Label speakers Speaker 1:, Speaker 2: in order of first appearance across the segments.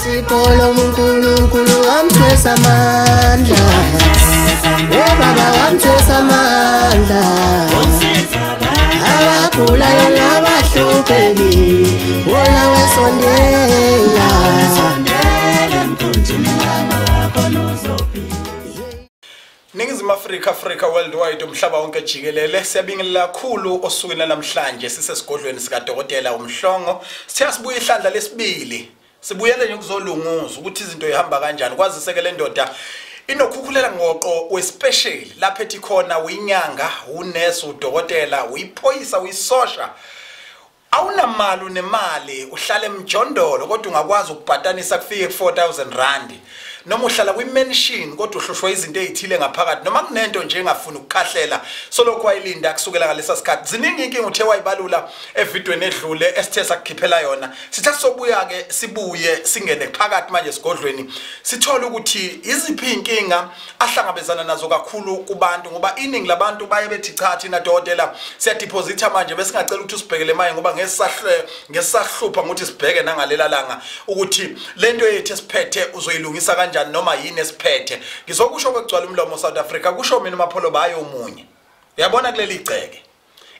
Speaker 1: Sipolo uNkulunkulu wamthwesa amandla. Baba wamthwesa amandla. Abagulayo nabahluphekile, wona wesondela.
Speaker 2: Ningizimu Afrika, Africa worldwide, umhlaba wonke jikelele, siyabingelela kakhulu osukwini namhlanje sisesigodlweni sika Dokotela uMhlongo. Sithe sibuye ihlandla lesibili, sibuyele nje ukuzolunguza ukuthi izinto ihamba kanjani. Kwaziseke le ndoda inokhukhulela ngoqo wespecial lapha ethi khona uyinyanga, unesi, udokotela, uyiphoyisa, uyisosha. Awunamali, unemali, uhlala emjondolo kodwa ungakwazi ukubhatanisa kufike ku4000 rand. Noma uhlala kwi-mansion kodwa uhlushwa izinto ezithile ngaphakathi, noma kunento nje engafuni ukukhahlela solokhu wayilinda kusukela ngalesa sikhathi. Ziningi inkinga uthe wayibalula evidweni edlule esithe sakukhiphela yona. Sithe sobuya ke sibuye singene phakathi manje esigodlweni sithole ukuthi iziphi inkinga ahlangabezana nazo kakhulu kubantu, ngoba iningi labantu baye bethi cha thina dokotela siyadeposita manje, besingacela ukuthi usibhekele manje ngoba ngesisahlupha ngokuthi sibheke nangalela langa ukuthi lento yethu esiphethe uzoyilungisa kanjani noma yini esiphethe. Ngizokusho kwegcwala umlomo South Africa, kusho mina uMapholo bayo omunye. Uyabona kuleli gceke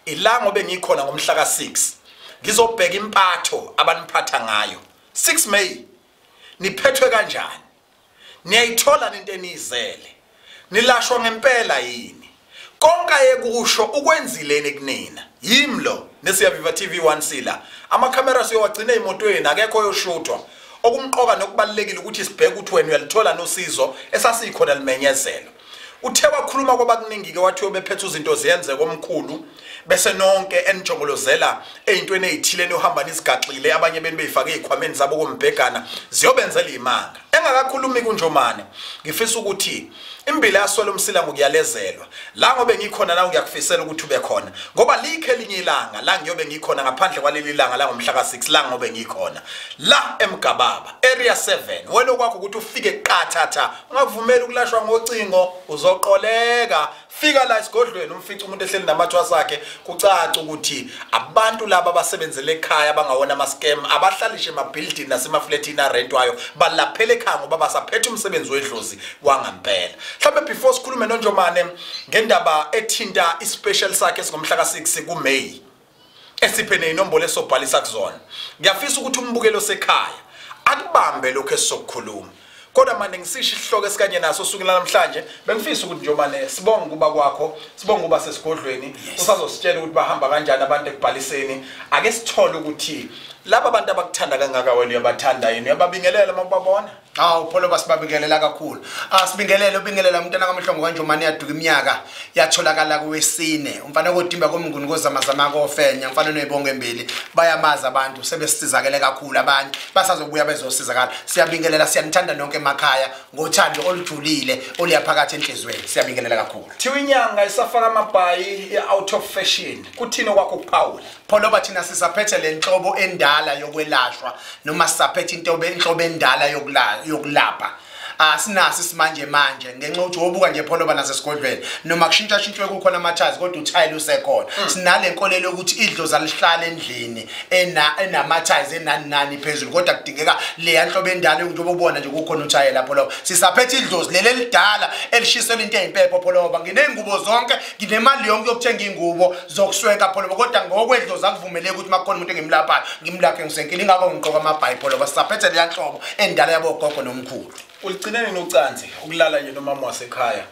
Speaker 2: ilanga obengikhona ngomhla ka6 ngizobheka impatho abaniphatha ngayo. 6 May niphethwe kanjani? Niyayithola into enizele? Nilashwa ngempela yini? Konke ayekusho ukwenzileni kunina? Yimi lo neSiyaviva TV 1 sila. Amakhamera siyowagcina emotweni, akekho oyoshuthwa. Okumqoka nokubalekile ukuthi sibheke ukuthi wena uyalithola nosizo esasikhona limenyezelo. Uthe wakhuluma kwabakuningi ke wathi ubephethe izinto ziyenze komkhulu bese nonke enijongolozela ezintweni ezithile nohamba nisigaxile, abanye benu beyifake ezikhwameni zabo kombhegana ziyobenzela imanga. Engakakhulumi kunjomane, ngifisa ukuthi imbila yaswela umsila ngokuyalezelwa. La ngobe ngikhona la ngiyakufisela ukuthi ube khona, ngoba likhe elinye ilanga la ngiyobe ngikhona ngaphandle kwaleli langa la ngomhla ka6 la ngobe ngikhona la eMgababa area 7. Wena okwakho ukuthi ufike qathatha, ungavumeli ukulashwa ngocingo, uzoqoleka. Fika la esigodlweni umfice umuntu ehleli namathwasa akhe, kucaca ukuthi abantu laba abasebenzele ekhaya abangawona ama scam, abahlalishe emabuilding nasemaflatini arentwayo, balaphele ekhaya ngoba basaphethe umsebenzi wedlozi wangampela. Mhlawumbe before sikhulume noNjomane ngendaba ethinta ispecial sakhe singomhla ka6 kuMay esiphe nenombolo esobhalisa kuzona, ngiyafisa ukuthi umbukelo sekhaya akubambe lokho esizokukhuluma. Kodwa manje ngisisho isihloko esikanye naso osukwini namhlanje, bengifisa ukuthi Njomane sibonge kuba kwakho, sibonge kuba sesigodlweni, usazositshela ukuthi bahamba kanjani abantu ekubhaliseni. Ake sithole ukuthi laba abantu abakuthanda kangaka wena uyabathanda yini, uyababingelela makubabona?
Speaker 3: Awu Pholo basibabingelela kakhulu. Asibingelele ubingelela umntana kaMhlongo kaNjomane yaduka iminyaka yatholakala kuwesine. Umfana kodimba komnguni kozamazama kofenya, umfana noyibonga embili. Bayamaza abantu sebesizakele kakhulu, abanye basazobuya bezosizakala. Siyabingelela, siyanithanda nonke emakhaya ngothando olujulile oluyaphakathi enhlizweni. Siyabingelela kakhulu.
Speaker 2: Thiwa inyanga isafaka amabhayi out of fashion. Kuthini kwakho ukuphawula?
Speaker 3: Pholo bathina sisaphethe lenhlobo endala yokwelashwa noma sisaphethe into enhlobo endala yokulapha. Asinasi simanje manje ngenxa ukuthi wobuka nje Pholo bana sesigodlweni noma kushintsha shintshwe kukhona amathazi kodwa uthayile usekhona. Sinale nkolelo ukuthi idlozi alihlala endlini enamathazi enani nani phezulu, kodwa kudingeka le yanhlobo endala njengoba ubona nje kukhona uthayile lapho lo. Sisaphethe idlozi leli elidala elishisela into eyimpepho Pholo ba. Nginengubo zonke, nginemali yonke yokuthenga ingubo zokuswenka Pholo, kodwa ngokwedlozi akuvumeleki ukuthi makukhona umuntu engimlaphayo ngimlaphe ngisenkile, ingakho ngiqoka amabhayi Pholo ba. Sisaphethe le yanhlobo endala yabogogo nomkhulu.
Speaker 2: Uligcineni nocansi ukulala nje nomama wasekhaya?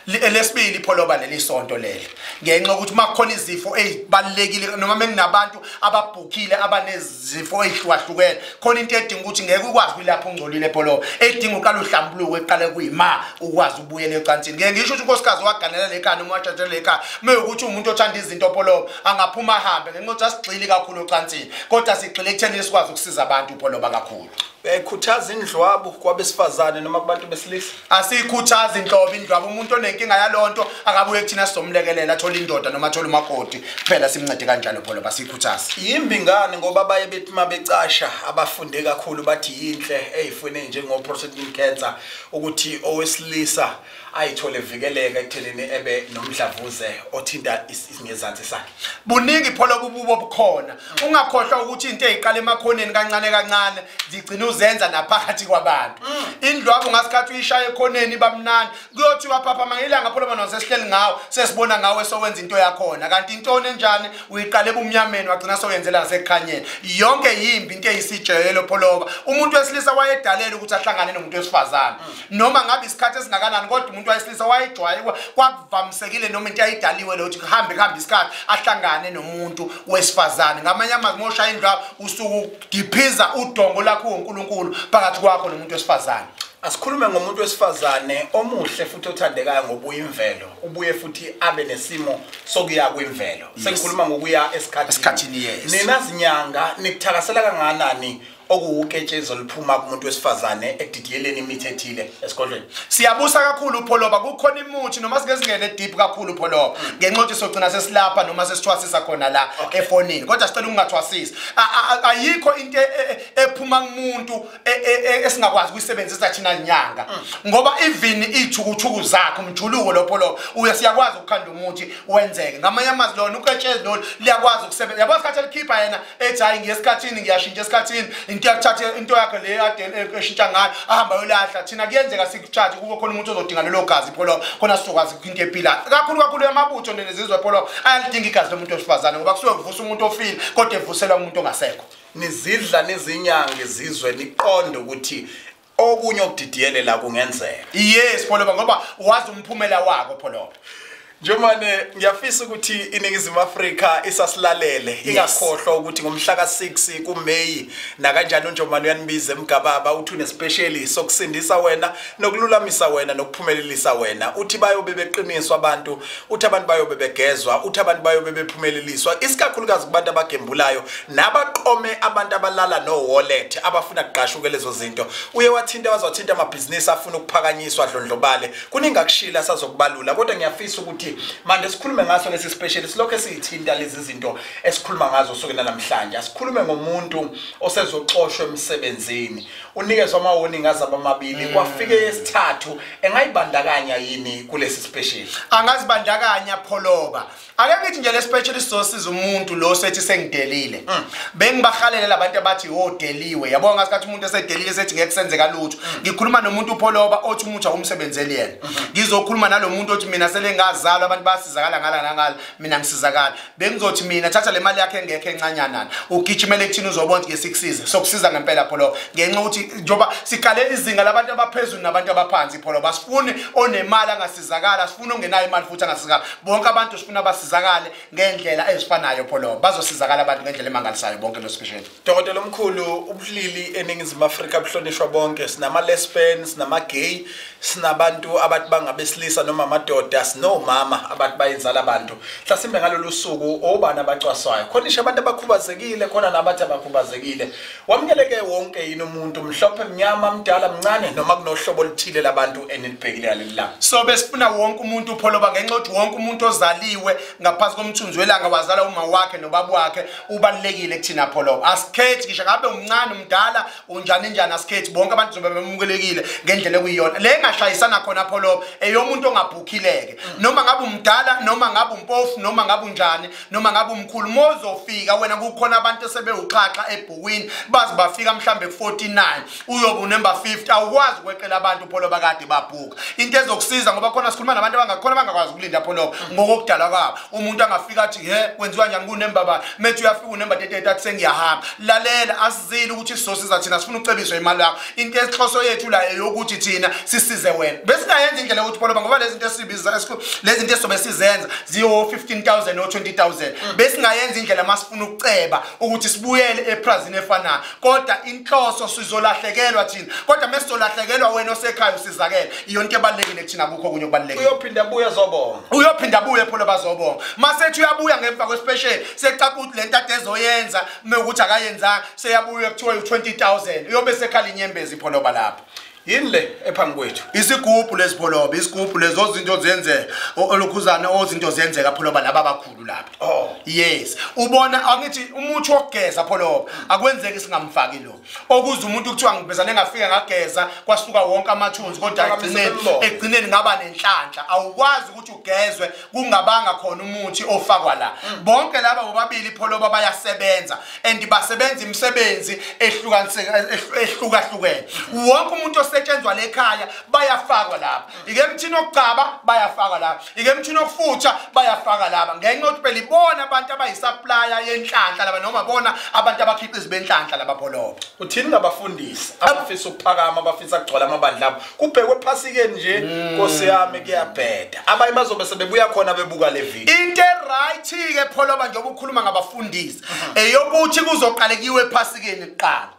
Speaker 3: Lesibili Pholo ba leli sonto leli, ngenxa ukuthi makukhona izifo ezibalekile noma menginabantu ababhukhile abanezifo ezihlukahlukene, khona into edinga ukuthi ngeke ukwazi kuyilapha ungcolile Pholo, edinga uqala uhlambuluke eqale kuyima ukwazi ubuyele ecansini. Ngeke ngisho ukuthi unkosikazi waganela lekhaya noma wathatha lekhaya mewukuthi umuntu othanda izinto Pholo angaphuma ahambe, ngenxa ukuthi asigxili kakhulu ocansini, kodwa sigxile ekutheni sikwazi ukusiza abantu Pholo ba kakhulu.
Speaker 2: Uyayikhuthaza indlwabu kwabesifazane noma kubantu besilisa?
Speaker 3: Asiyikhuthazi inhlobo indlwabu. Umuntu onenkinga yalonto akabuye kuthina sizomlekelela athole indoda noma athole umakoti, kuphela simncede kanjalo Pholo, basiyikhuthaza.
Speaker 2: Yimbi ngani ngoba baye bethi mabecasha abafunde kakhulu bathi yinhle eyifune njengo prostate cancer ukuthi owesilisa ayithole vikeleka ekuthenini ebe nomdlavuze othinta isingezansi sakhe.
Speaker 3: Buningi Pholo bububo bukhona. Ungakhohlwa ukuthi into eziqala emakhoneni kancane kancane zigcina uzenza naphakathi kwabantu. Indlwabu ngasikhathi uyishaya ekhoneni bamnandi, kuyothiwa phapha mangilanga Pholoba nosesihleli ngawo sesibona ngawe sowenza into yakhona, kanti intoni enjani uyiqale ebumnyameni wagcina soyenzela nasekukhanyeni. Yonke yimbi into eyisijwayelo Pholoba. Umuntu wesilisa wayedalela ukuthi ahlangane nomuntu wesifazane noma ngabe isikhathi esingakanani, kodwa umuntu wesilisa wayejwayele, kwakuvamisekile noma into ayidaliwe lo ukuthi kuhambe isikhathi ahlangane nomuntu wesifazane. Ngamanye amazwi moshaya indlwabu usukudiphiza udongo lakho uNkulunkulu phakathi kwakho nomuntu wesifazane.
Speaker 2: Asikhulume ngomuntu wesifazane omuhle futhi othandekayo ngobuyimvelo, ubuye futhi abe nesimo sokuya kwimvelo. Sengikhuluma ngokuya esikhathini.
Speaker 3: Yes.
Speaker 2: Nina zinyanga nikuthakasela kangakanani okuwuketshezi oluphuma kumuntu wesifazane ekudidiyeleni imithi ethile esigodlweni?
Speaker 3: Siyabusa kakhulu Pholoba, kukhona imuthi noma sike singene deep kakhulu Pholoba, ngenxa yokuthi sogcina sesilapha noma sesithwasisa khona la efonini, kodwa sicela ukungathwasisi. Ayikho into ephuma kumuntu esingakwazi ukuyisebenzisa thina nyanga, ngoba even ithukuthuku zakho umjuluko lo Pholoba uye siyakwazi ukukhanda umuthi wenzeke. Ngamanye amazwi lona uketshezi lolu liyakwazi ukusebenza. Yabo isikhathi elikhipha yena ethi hayi ngiyesikhathini, ngiyashintsha esikhathini, into yakuthatha into yakhe le ade eshintsha ngayo ahamba yolahla. Thina kuyenzeka sikuthathe kube khona umuntu ozodinga lelo gazi Pholoba, khona sizokwazi into ephilayo kakhulu kakhulu. Amabutho nezizwe Pholoba ayalidinga igazi lomuntu wesifazane, ngoba kusuke kuvusa umuntu ofile kodwa evuselwa umuntu ongasekho.
Speaker 2: Nizidla nezinyanga izizwe niqonde ukuthi okunye okudidiyelela kungenzeka.
Speaker 3: Yes Pholoba, ngoba wazi umphumela wako Pholoba.
Speaker 2: Njomane, ngiyafisa ukuthi iNingizimu Afrika isasilalele, ingakhohlwa ukuthi ngomhla ka-6 kuMeyi nakanjani uNjomane uyanibiza emgababa, uthi une-special sokusindisa wena nokululamisa wena nokuphumelelisa wena. Uthi bayobe beqiniswa abantu, uthi abantu bayobe begezwa, uthi abantu bayobe bephumeleliswa, isikakhulukazi kubantu abagembulayo nabaqome abantu abalala no-wallet abafuna kuqashuke lezo zinto. Uye wathinta wazothinta amabhizinisi afuna ukuphakanyiswa dlondlobale. Kuningi akushila sazokubalula, kodwa ngiyafisa ukuthi manje sikhulume ngaso lesi special, silokho esiyithinta lezi zinto esikhuluma ngazo sokena namhlanje. Asikhulume ngomuntu osezoxoshwa emsebenzini, unikezwa ama warning azaba amabili, kwafike yesithathu, engayibandakanya yini kulesi special?
Speaker 3: Angazibandakanya Pholoba. Ake ngithi nje le special sizosiza umuntu lo sethi sengidelile. Bengibahalela labantu abathi odeliwe. Yabona ngasikhathi umuntu esedelile sethi ngeke kusenzeka lutho. Ngikhuluma nomuntu Pholoba othi umuntu awumsebenzeli yena. Ngizokhuluma nalomuntu othi mina sele ngazalwa abantu basizakala ngala nangala, mina ngisizakala. Bengizothi mina thatha le mali yakhe engekho encanyana, ugijimele kuthini uzobona ukuthi sikusize. Sokusiza ngempela Pholoba, ngenxa ukuthi njoba siqale izinga labantu abaphezulu nabantu abaphansi Pholoba. Sifune onemali angasizakala, sifune ongenayo imali futhi angasizakala. Bonke abantu sifuna basizakale ngendlela ezifanayo Pholoba. Bazosizakala abantu ngendlela emangalisayo bonke lo special.
Speaker 2: Dokotela omkhulu, ubulili eNingizimu Afrika buhlonishwa bonke. Sinama lesbian, sinama gay, sinabantu abathi bangabesilisa noma amadoda, sinomama abathi bayenzala abantu. Mhlasimbe ngalolu suku obani abacwaswayo? Khona isho abantu abakhubazekile, khona nabathi abakhubazekile. Wamukeleke wonke yini umuntu, mhlophe, mnyama, mdala, mncane, noma kunohlobo oluthile labantu enilibhekile ngaleli langa?
Speaker 3: So besifuna wonke umuntu Pholoba, ngenxa yokuthi wonke umuntu ozaliwe ngaphansi komthunzi welanga wazala uma wakhe nobaba wakhe ubalulekile kuthina Pholoba. Asikhethi ngisho ngabe umncane umdala unjani njani, asikhethi, bonke abantu zobe bemukelekile ngendlela ekuyiyona. Le engashayisana khona Pholoba eyomuntu ongabhukhileke, noma ngabe umdala noma ngabe umpofu noma ngabe unjani noma ngabe umkhulu, mozofika wena kukhona abantu esebewuxhaxha ebhukwini bazi bafika mhlambe ku49 uyobe unumber 50, awukwazi ukweqela abantu Pholoba kade babhuka. Into ezokusiza ngoba khona sikhuluma nabantu abangakhona bangakwazi ukulinda Pholoba ngokokudalwa kwabo. Umuntu angafika athi he kwenziwa kanjani kunemba ba methi uyafika unemba 38 athi sengiyahamba. Lalela, asizile ukuthi sizosiza thina, sifuna ucebiswe imali yakho. Into esihloso yethu la eyokuthi thina sisize wena. Besingayenza indlela yokuthi Pholoba, ngoba lezi zinto esibiza lezi zinto esobe sizenza ziyo 15,000 no 20,000, besingayenza indlela masifuna ukuceba ukuthi sibuyele eprazini efanayo, kodwa inhloso sizolahlekelwa thina. Kodwa mesizolahlekelwa wena osekhaya usizakele. Iyo nto ebalulekile kuthina, akukho okunye okubalulekile.
Speaker 2: Uyophinda abuye azobonga,
Speaker 3: uyophinda abuye Pholoba azobonga. Masethi uyabuya ngemva kwespecial secaca ukuthi lento ade ezoyenza mekuthi akayenzanga, seyabuya kuthiwa u20,000, uyobe sekhala inyembezi Pholoba lapho.
Speaker 2: Yini le ephambi kwethu?
Speaker 3: Isigubhu lesipholoba, isigubhu lezo zinto zenzeka, olokhuzana ozinto zenzeka pholoba laba abakhulu lapha.
Speaker 2: Oh.
Speaker 3: Yes. Ubona angithi umuthi wokugeza pholoba akwenzeki singamfaki lo. Okuze umuntu kuthiwa ngibezane ngafika ngageza kwasuka wonke amathunzi kodwa ekugcineni ngaba nenhlanhla. Awukwazi ukuthi ugezwe kungabanga khona umuthi ofakwa la. Bonke laba bobabili pholoba bayasebenza and basebenza imisebenzi ehlukahlukene. Wonke umuntu osetshenzwa lekhaya bayafakwa lapha. Ike emthini okugcaba bayafakwa lapha. Ike emthini okufutha bayafaka lapha. Ngenxa yokuthi phela ibona abantu abayisupplier yenhlanhla laba noma bona abantu abakhiqiza benhlanhla laba pholoba.
Speaker 2: Uthini ngabafundisi abafisa ukuphakama, abafisa ukugcwala amabandla abo? Kubhekwe phasikeni nje Nkosi yami kuyabheda. Abanye bazobe sebebuya khona bebuka le video.
Speaker 3: Into right ke pholoba njengoba ukhuluma ngabafundisi eyokuthi kuzoqalekiwe ephasikeni kuqala.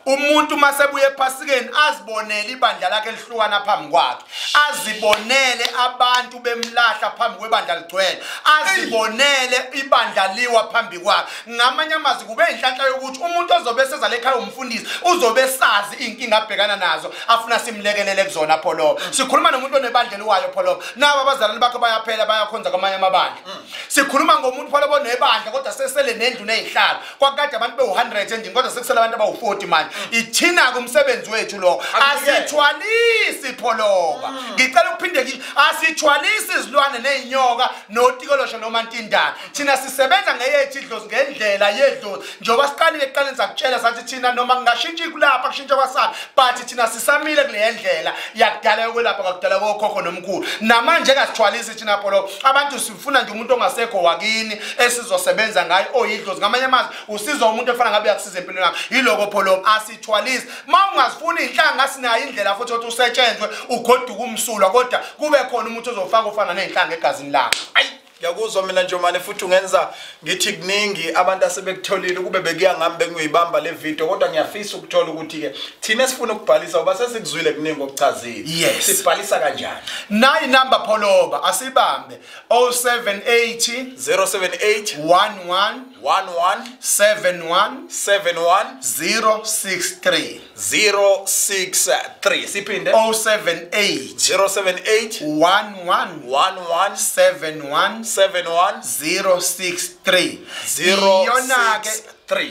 Speaker 3: Umuntu masebuye ephasikeni azibonele ibandla lakhe lihlukana phambi kwakhe, azibonele abantu bemlahla phambi kwebandla ligcwele, azibonele ibandla liwa phambi kwakhe. Ngamanye amazwi kube inhlanhla yokuthi umuntu ozobe seza lekhaya umfundisi uzobe sazi inkinga abhekana nazo afuna simlekelele kuzona pholoba. Sikhuluma nomuntu onebandla eliwayo pholoba, nabo abazalwane bakhe bayaphela bayakhonza kwamanye amabandla. Sikhuluma ngomuntu pholoba onebandla kodwa sesele nendlu nezihlalo, kwakade abantu bewu100 endlini kodwa sekusele abantu abawu40 manje. Ithina ke umsebenzi wethu lo, asithwalisi pholoba. Ngicela ukuphinde ngisho, asithwalisi izilwane nezinyoka notikolosho noma ntindana. Thina sisebenza ngeyethu idlozi, ngendlela yedlozi. Njengoba siqalile ekuqaleni sakutshela sathi thina noma kungashintsha kulapha kushintsha kwasana, but thina sisamile kule ndlela yakudala yokwelapha kwakudala kokhokho nomkhulu. Namanje kasithwalisi thina pholoba. Abantu sifuna nje umuntu ongasekho wakini esizosebenza ngaye oyidlozi. Ngamanye amazwi usizwa umuntu efana ngabe uyakusiza empilweni yakho. Yiloko pholoba, asithwalisi. Ma ungazifuni inhlanga sinayo indlela futhi ukuthi usetshenzwe ugoduka umsulwa, kodwa kube khona umuntu ozofaka ofana nezinhlanga egazini lakho.
Speaker 2: Ayi, ngiyakuzwa mina Njomane, futhi ungenza ngithi kuningi abantu asebekutholile. Kube bekuya ngami bengiyibamba le video, kodwa ngiyafisa ukuthola ukuthi ke thina esifuna ukubhalisa ngoba sesikuzwile kuningi okuchazile.
Speaker 3: Yes.
Speaker 2: Sibhalisa kanjani?
Speaker 3: Nayi number pholoba asibambe 078
Speaker 2: 078
Speaker 3: 11
Speaker 2: 11
Speaker 3: 71
Speaker 2: 71
Speaker 3: 063
Speaker 2: 063. Siphinde
Speaker 3: 078
Speaker 2: 078
Speaker 3: 11
Speaker 2: 11
Speaker 3: 71
Speaker 2: 71
Speaker 3: 063.
Speaker 2: 063.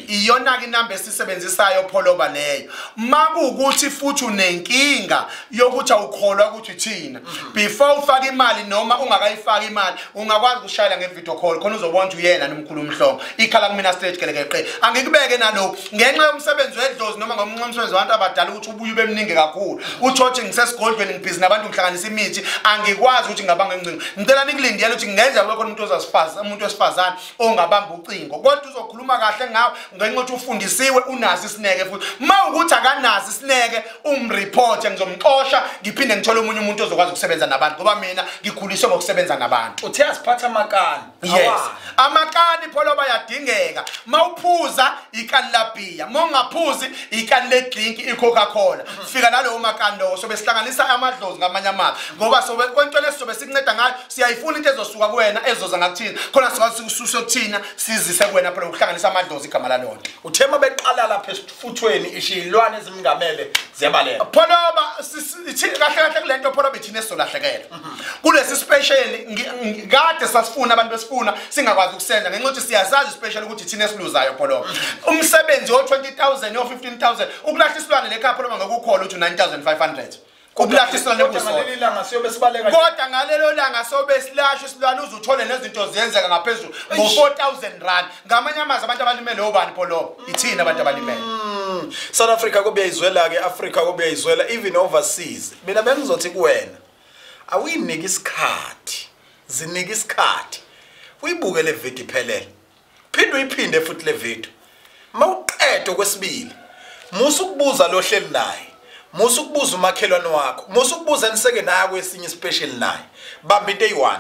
Speaker 3: Iyona ke inamba esisebenzisayo pholoba leyo. Makuwukuthi futhi unenkinga yokuthi awukholwa ukuthi thina before ufaka imali noma ungakayifaki imali ungakwazi ukushayela ngevideo call khona uzobona ukuthi uyena nomkhulu umhlongo. Ikhala kumina straight gelekeqe. Angikubeke nalokho ngenxa yomsebenzi wedlozi noma ngomnxa umsebenzi wabantu abadala ukuthi ubuye ube mningi kakhulu. Uthothe ngisesigodlweni ngibhizi nabantu ngihlanganisa imithi, angikwazi ukuthi ngabanga ingcingo. Ngicela nikulindele ukuthi ngenza kube khona umuntu ozasifaza, umuntu wesifazane ongabamba ucingo, kodwa uzokhuluma kahle ngawe ngenxa yokuthi ufundisiwe, unaso isineke futhi. Mawukuthi akanaso isineke umreport, ngizomxosha ngiphinde ngithole omunye umuntu ozokwazi ukusebenza nabantu ngoba mina ngikhuliswe ngokusebenza nabantu.
Speaker 2: Uthe asiphatha amakani.
Speaker 3: Yes. Amakani pholoba yadingeka. Mawuphuza ikani labhiya, mawungaphuzi ikani ledrink iCoca-Cola. Fika nalowo makani lowo sobe sihlanganisa amadlozi ngamanye amazwi ngoba sobe kwento lesobe sikunceda ngayo siyayifuna into ezosuka kuwena ezoza ngakuthina khona sikwazi ukususe kuthina sizise kuwena phela ukuhlanganisa amadlozi igama lalona.
Speaker 2: Uthema beqala lapha esifuthweni ishilwane ezimngamele ziyabaleka.
Speaker 3: Pholoba kahle kahle kulento pholoba ithina esizolahlekelwa. Kulesi special kade sasifuna abantu besifuna singakwazi ukusenza ngenxa yokuthi siyazazi special ukuthi thina esiluzayo pholoba. Umsebenzi wo 20,000 yo 15,000 ukulahla isilwane lekhaya pholoba ngokukhola uthi 9,500. Ukulahla isilwane
Speaker 2: Kodwa
Speaker 3: kusona.
Speaker 2: ngaleli langa siyobe sibaleka.
Speaker 3: Kodwa ngalelo langa sobe silashwa isilwane uze uthole nezinto ziyenzeka ngaphezulu ngo 4,000 rand. Ngamanye amazwi abantu abalimele obani pholoba? Ithina abantu abalimele.
Speaker 2: South Africa kubeyizwela ke, Africa kubeyizwela, even overseas. Mina bengizothi kuwena awuyinike isikhathi, zinike isikhathi uyibuke le video iphelele, phinde uyiphinde futhi le video. Mawuqeda kwesibili musa ukubuza lo hleli naye, musa ukubuza umakhelwane wakho, musa ukubuza eniseke naye kwesinye special naye. Bamba into eyi-1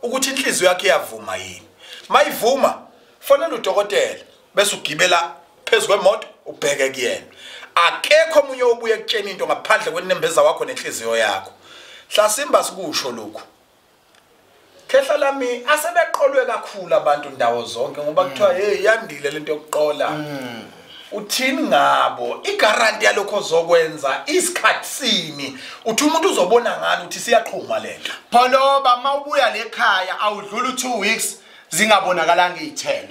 Speaker 2: ukuthi inhliziyo yakhe iyavuma yini. Mayivuma fonela udokotela bese ugibela phezu kwemoto ubheke kuyena. Akekho omunye obuye ekutshena into ngaphandle kwenembeza wakho nenhliziyo yakho. Hlasimba sikusho lokhu. Khehla lami asebeqolwe kakhulu abantu ndawo zonke ngoba kuthiwa hey yandile lento yokuqola. Uthini ngabo? Igaranti yalokho ozokwenza isikhathi sini? Uthi umuntu uzobona ngani ukuthi siyaqhuma lento?
Speaker 3: Pholoba, mawubuya lekhaya awudlula 2 weeks zingabonakalanga izithelo.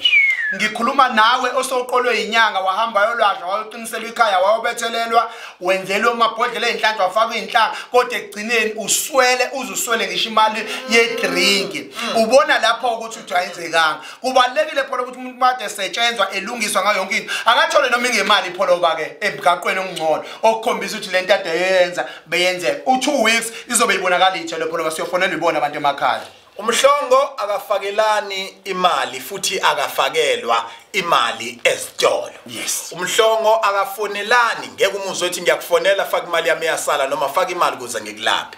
Speaker 3: Ngikhuluma nawe osoqolwe inyanga, wahamba yolwadla, wayoqiniselwa ikhaya, wayobethelelwa, wenzelwe amabhodlela ezinhlanhla, wafakwa inhlanga, kodwa ekugcineni uswele, uzuswele ngisho imali yedrink. Ubona lapho ukuthi uthi ayenzekanga. Kubalekile phela ukuthi umuntu made esetshenzwa elungiswa ngayo yonke into, akathole noma ingemali pholoba ke emgaqweni ongcono okukhombisa ukuthi lento ade yenza beyenzeka. U2 weeks izobe ibonakala ithelo pholoba, siyofonela ibona abantu emakhaya.
Speaker 2: Umhlongo akafakelani imali futhi akafakelwa imali ezitolo.
Speaker 3: Yes.
Speaker 2: Umhlongo akafonelani, ngeke umuzwe ethi ngiyakufonela faka imali yami yasala noma faka imali kuze ngikulaphe.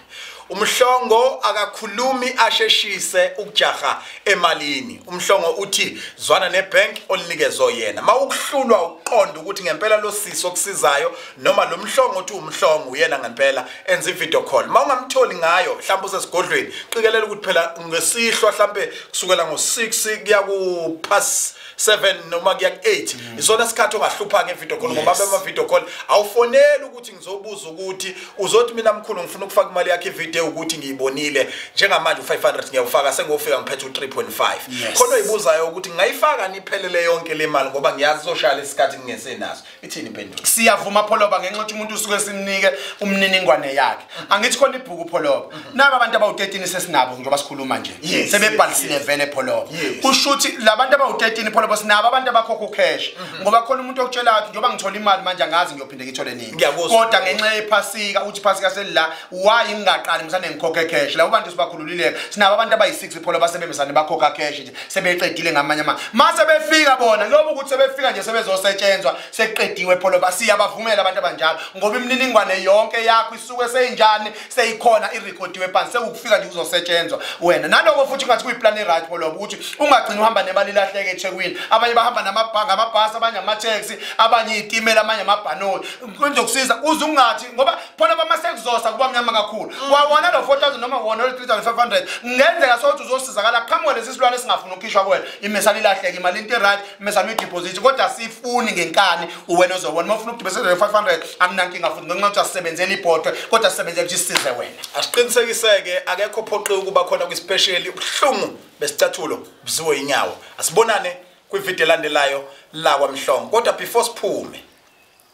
Speaker 2: Umhlongo akakhulumi asheshise ukujaha emalini. Umhlongo uthi zwana nebank olinikezwe yena. Mawukuhlulwa uqonda ukuthi ngempela lo sisi okusizayo noma lo mhlongo uthi umhlongo uyena ngempela, enza i-video call. Mawungamtholi ngayo mhlawumbe usesigodlweni, qikelela ukuthi phela ngesihlwa mhlambe kusukela ngo6 kuya ku past 7 noma kuya ku8 isona sikhathi ongahlupha nge-video call, ngoba ama video call awufoneli ukuthi ngizobuza ukuthi uzothi mina mkhulu ngifuna ukufaka imali yakhe i-video ukuthi ngiyibonile njengamanje u500 ngiyawufaka, sengofika ngiphethe u3.5. Khona oyibuzayo ukuthi ngayifaka niphelele yonke le mali ngoba ngiyazi izoshaya isikhathi ngingesenaso. Ithini impendulo?
Speaker 3: Siyavuma Pholoba, ngenxa yokuthi umuntu usuke simnike umniningwane yakhe. Angithi khona ibhuku Pholoba, naba abantu abawu13 sesinabo njengoba sikhuluma nje, sebebhalisile vele Pholoba. Kusho ukuthi labantu abawu13 Pholoba sinabo abantu abakhokha ucash, ngoba khona umuntu okutshela ukuthi njengoba ngithola imali manje angazi ngiyophinde ngithole nini, kodwa ngenxa yephasika uthi phasika selila, why ngingaqali ngisane ngikhokhe cash? Labo bantu sibakhululile. Sinabo abantu abayi6 Pholoba sebembisane bakhokha cash nje, sebeqedile ngamanye ama mase befika bona ngoba ukuthi sebefika nje sebezosetshenzwa sekuqediwe Pholoba. Siyabavumela abantu abanjalo ngoba imininingwane yonke yakho isuke seyinjani, seyikhona irekhodiwe phansi, sekukufika nje uzosetshenzwa wena. Naloko futhi ngathi kuyiplan right Pholoba ukuthi ungagcini uhamba nemali ilahleke eThekwini. Abanye bahamba namabhanga, amabhasi, abanye amateksi, abanye izitimela, abanye amabhanoli. Kuzokusiza uze ungathi ngoba Pholoba masekuzosa kuba mnyama kakhulu. Wawona lo 4000 noma wona lo 3500 ngenzeka sokuthi uzosizakala qhamuke lesi silwane esingafuni ukukhishwa kuwena, imesana ilahleke imali into right, imesana uyideposit, kodwa sifuni ngenkani uwena ozobona. Uma ufuna ukudibisela 500 akunankinga futhi ngenxa yokuthi asisebenzele ibhodwe, kodwa sisebenzele ukuthi sisize wena.
Speaker 2: Asiqinisekiseke akekho phoqiwe ukuba khona kwispecial ubuhlungu besicathulo buziwe inyawo. Asibonane kwivideo elandelayo la kwaMhlongo. Kodwa before siphume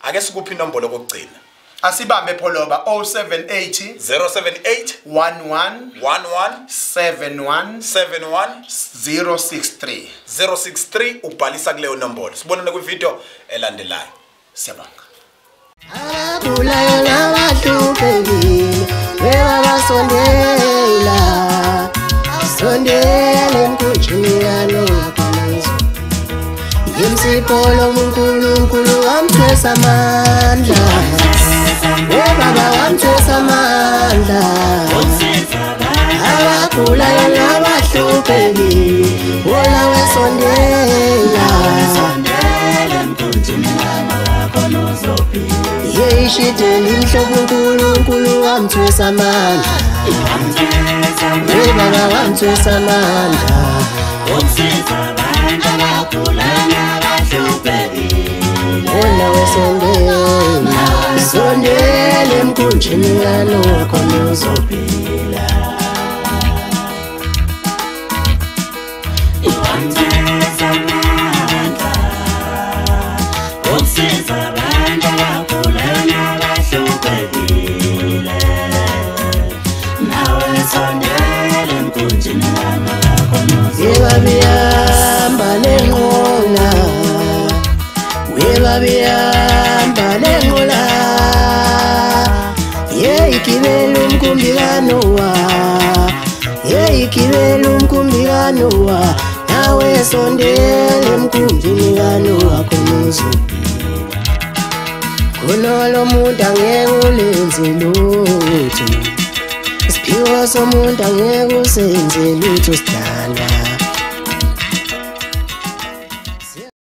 Speaker 2: ake sikuphi inombolo kokugcina.
Speaker 3: Asibambe Pholoba 078
Speaker 2: 078
Speaker 3: 11
Speaker 2: 11
Speaker 3: 71
Speaker 2: 71
Speaker 3: 063
Speaker 2: 063 ubhalisa kuleyo nombolo. Sibonane kwivideo elandelayo.
Speaker 3: Siyabonga.
Speaker 1: Abagulayo nabahluphekile bebabasondela, sondela emkhunjini kaNoah. Yimsipho loNkulunkulu wamthwesa amandla, baba wamthwesa amandla. Abagulayo nabahluphekile wona wesondela, yeyishideli mhlobo uNkulunkulu wamthwesa amandla, baba wamthwesa amandla. Wona wesondela, sondela emkhunjini kaNoah khona uzophila. Webabihamba lenqola, webabihamba lenqola, yeyigibela umkhumbi kaNoah, yeyigibela umkhumbi kaNoah, nawe sondela emkhunjini kaNoah khona uzophila. Khona lo muntu angeke ulenze lutho, isiphiwo somuntu angeke usenze lutho sidalwa.